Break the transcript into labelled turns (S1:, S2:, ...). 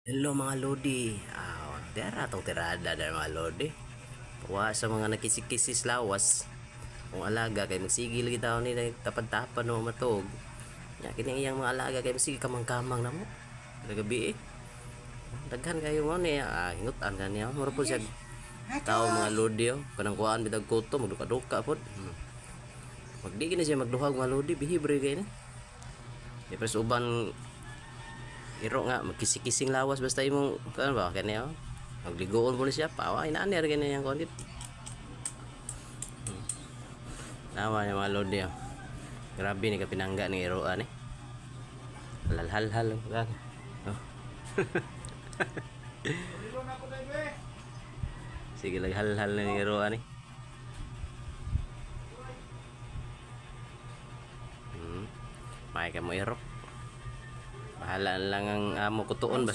S1: Hello, mga lodi. Ah, dara tong tirada dara, mga lodi. Wa sa mga nakisi-kisis lawas. Kung alaga kay magsigil kita ni tapad-tapad no matog. Nya kini iyang mga alaga kay magsige kamang-kamang na mo. Kada gabi eh. Daghan kayo mo ni ah, hingutan ka niya. Mura po siya tao, mga lodi, oh. Kanang kuhaan bitag kuto magduka-duka pod. Magdi gini siya magduhag, mga lodi, bihibre kay ni. Di pres uban iro nga magkisi-kising lawas basta imong kuan ba kani oh. Magligoon po ni siya pawa inaani ra gani yang kuan dito. Nawa niya, mga lodi, oh. Grabe ni kapinangga ni iroan eh. Halal-halal kan. Oh. Sige lang, halal na ni iroan eh. May ka mo irok. Bahala na lang ang amo kutuon basta.